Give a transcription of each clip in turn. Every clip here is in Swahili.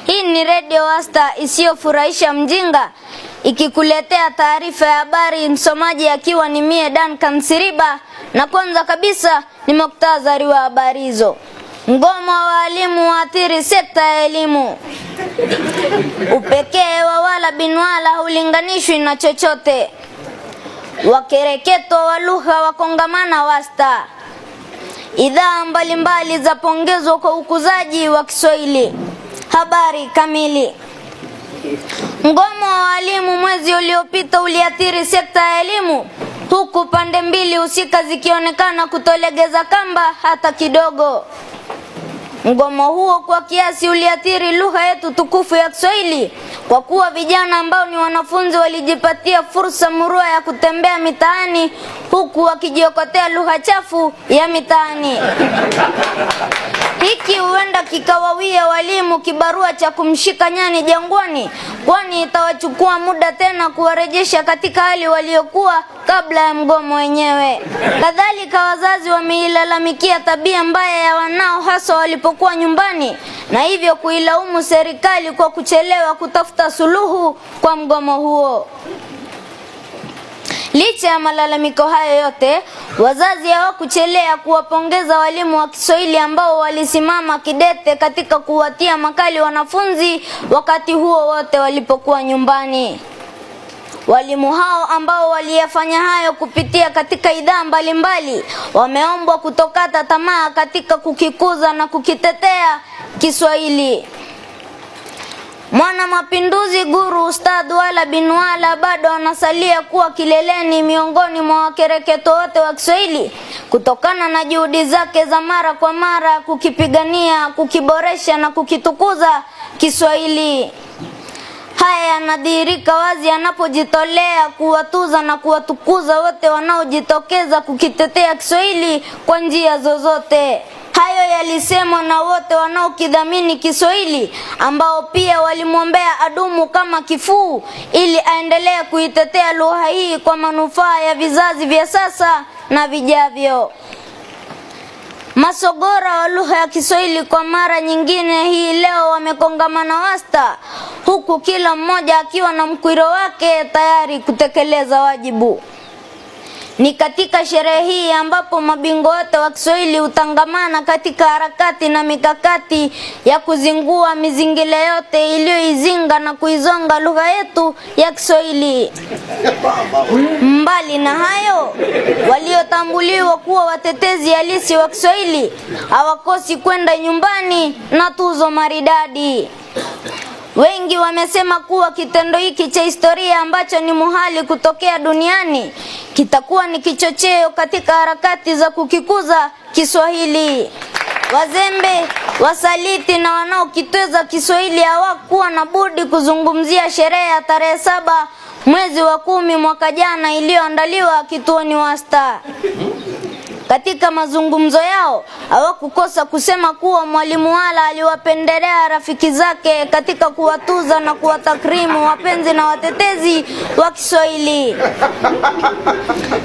Hii ni Radio Wasta isiyofurahisha mjinga, ikikuletea taarifa ya habari, msomaji akiwa ni mie Duncan Siriba, na kwanza kabisa ni muktasari wa habari hizo. Mgomo wa walimu waathiri sekta ya elimu. Upekee wa wala binwala haulinganishwi na chochote. Wakereketwa wa lugha wakongamana Wasta. Idhaa mbalimbali zapongezwa kwa ukuzaji wa Kiswahili. Habari kamili. Mgomo wa walimu mwezi uliopita uliathiri sekta ya elimu, huku pande mbili husika zikionekana kutolegeza kamba hata kidogo. Mgomo huo kwa kiasi uliathiri lugha yetu tukufu ya Kiswahili kwa kuwa vijana ambao ni wanafunzi walijipatia fursa murua ya kutembea mitaani huku wakijiokotea lugha chafu ya mitaani. Hiki huenda kikawawia walimu kibarua cha kumshika nyani jangwani, kwani itawachukua muda tena kuwarejesha katika hali waliokuwa kabla ya mgomo wenyewe. Kadhalika, wazazi wameilalamikia tabia mbaya ya wanao hasa walipokuwa nyumbani, na hivyo kuilaumu serikali kwa kuchelewa kutafuta suluhu kwa mgomo huo. Licha ya malalamiko hayo yote, wazazi hawakuchelea kuwapongeza walimu wa Kiswahili ambao walisimama kidete katika kuwatia makali wanafunzi wakati huo wote walipokuwa nyumbani. Walimu hao ambao waliyafanya hayo kupitia katika idhaa mbalimbali wameombwa kutokata tamaa katika kukikuza na kukitetea Kiswahili. Mwana mapinduzi guru Ustadh Wala bin Wala bado anasalia kuwa kileleni miongoni mwa wakereketo wote wa Kiswahili kutokana na juhudi zake za mara kwa mara kukipigania, kukiboresha na kukitukuza Kiswahili. Haya yanadhihirika wazi anapojitolea kuwatuza na kuwatukuza wote wanaojitokeza kukitetea Kiswahili kwa njia zozote. Hayo yalisemwa na wote wanaokidhamini Kiswahili ambao pia walimwombea adumu kama kifuu ili aendelee kuitetea lugha hii kwa manufaa ya vizazi vya sasa na vijavyo. Masogora wa lugha ya Kiswahili kwa mara nyingine hii leo wamekongamana Wasta, huku kila mmoja akiwa na mkwiro wake tayari kutekeleza wajibu. Ni katika sherehe hii ambapo mabingwa wote wa Kiswahili hutangamana katika harakati na mikakati ya kuzingua mizingile yote iliyoizinga na kuizonga lugha yetu ya Kiswahili. Mbali na hayo, waliotambuliwa kuwa watetezi halisi wa Kiswahili hawakosi kwenda nyumbani na tuzo maridadi. Wengi wamesema kuwa kitendo hiki cha historia ambacho ni muhali kutokea duniani kitakuwa ni kichocheo katika harakati za kukikuza Kiswahili. Wazembe, wasaliti na wanaokitweza Kiswahili hawakuwa na budi kuzungumzia sherehe ya tarehe 7 mwezi wa 10 mwaka jana iliyoandaliwa kituoni Wasta. Katika mazungumzo yao hawakukosa kusema kuwa Mwalimu Wala aliwapendelea rafiki zake katika kuwatuza na kuwatakrimu wapenzi na watetezi wa Kiswahili.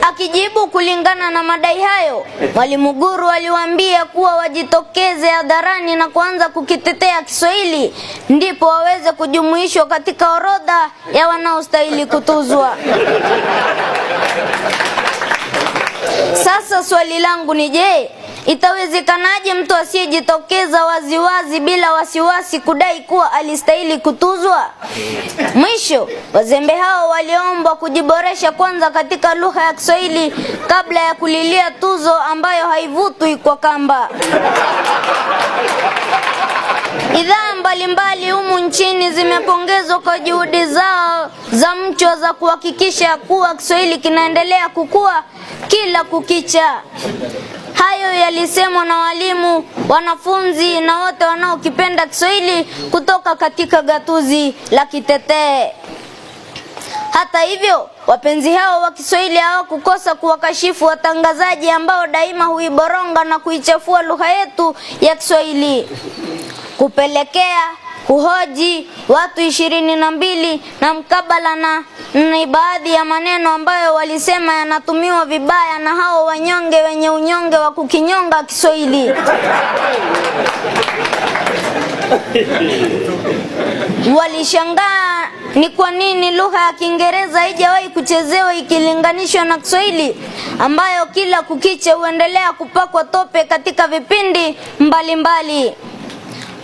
Akijibu kulingana na madai hayo, Mwalimu Guru aliwaambia kuwa wajitokeze hadharani na kuanza kukitetea Kiswahili ndipo waweze kujumuishwa katika orodha ya wanaostahili kutuzwa. Sasa swali langu ni je, itawezekanaje mtu asiyejitokeza waziwazi bila wasiwasi kudai kuwa alistahili kutuzwa? Mwisho, wazembe hao waliombwa kujiboresha kwanza katika lugha ya Kiswahili kabla ya kulilia tuzo ambayo haivutwi kwa kamba. Idhaa mbalimbali humu nchini zimepongezwa kwa juhudi zao za mchwa za kuhakikisha kuwa Kiswahili kinaendelea kukua kila kukicha. Hayo yalisemwa na walimu, wanafunzi na wote wanaokipenda Kiswahili kutoka katika gatuzi la Kitetee. Hata hivyo, wapenzi hao wa Kiswahili hawakukosa kuwakashifu watangazaji ambao daima huiboronga na kuichafua lugha yetu ya Kiswahili, kupelekea kuhoji watu 22 na mkabala na ni baadhi ya maneno ambayo walisema yanatumiwa vibaya na hao wanyonge wenye unyonge wa kukinyonga Kiswahili. Walishangaa ni kwa nini lugha ya Kiingereza haijawahi kuchezewa ikilinganishwa na Kiswahili ambayo kila kukicha huendelea kupakwa tope katika vipindi mbalimbali mbali.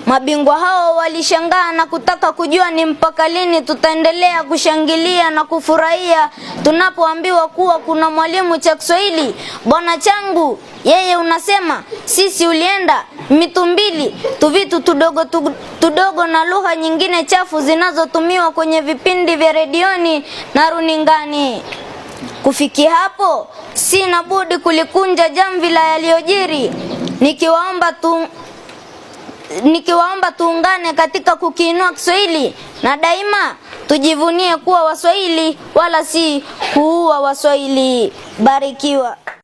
Mabingwa hao walishangaa na kutaka kujua ni mpaka lini tutaendelea kushangilia na kufurahia tunapoambiwa kuwa kuna mwalimu cha Kiswahili. Bwana Changu, yeye unasema sisi ulienda mitumbili tuvitu tudogo tudogo na lugha nyingine chafu zinazotumiwa kwenye vipindi vya redioni na runingani. Kufikia hapo, sina budi kulikunja jamvi la yaliyojiri nikiwaomba tuungane katika kukiinua Kiswahili na daima tujivunie kuwa Waswahili wala si kuua Waswahili. Barikiwa.